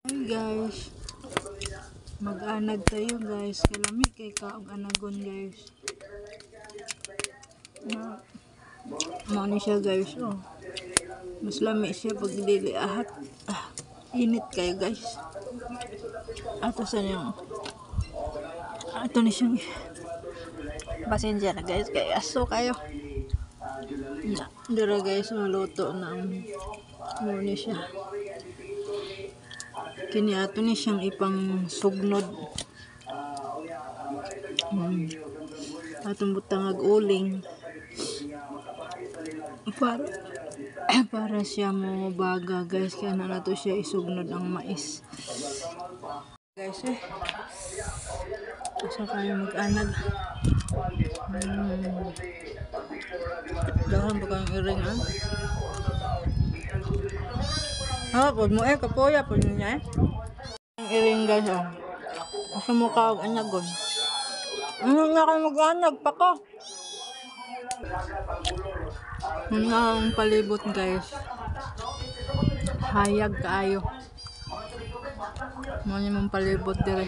Hi guys. Mag-anag tayo, guys. Kalami kay kaog anagon, guys. Na mao ni siya, guys. Oh. Mas lami siya pag dili ahat. Ah, init kayo, guys. Ato sa niyang ato ni siyang pasensya na, guys, kay aso kayo. Na, dira guys, maluto na ang mao ni siya. Kini ato ni siyang ipang sugnod. Atong butangag uling para para siya mo baga, guys, kaya na nato siya isugnod ang mais, guys, eh. Asa kayo mag-anag? Daghan ba kayong iring, ah? Ah, pud mo eh, kapoya pud niya eh. Ang iring, guys, oh. Asa mo ka og anagon? Ano nga kayo mag-anag pa ko? Yun nga ang palibot, guys. Hayag kaayo. Mo ni mong palibot dire.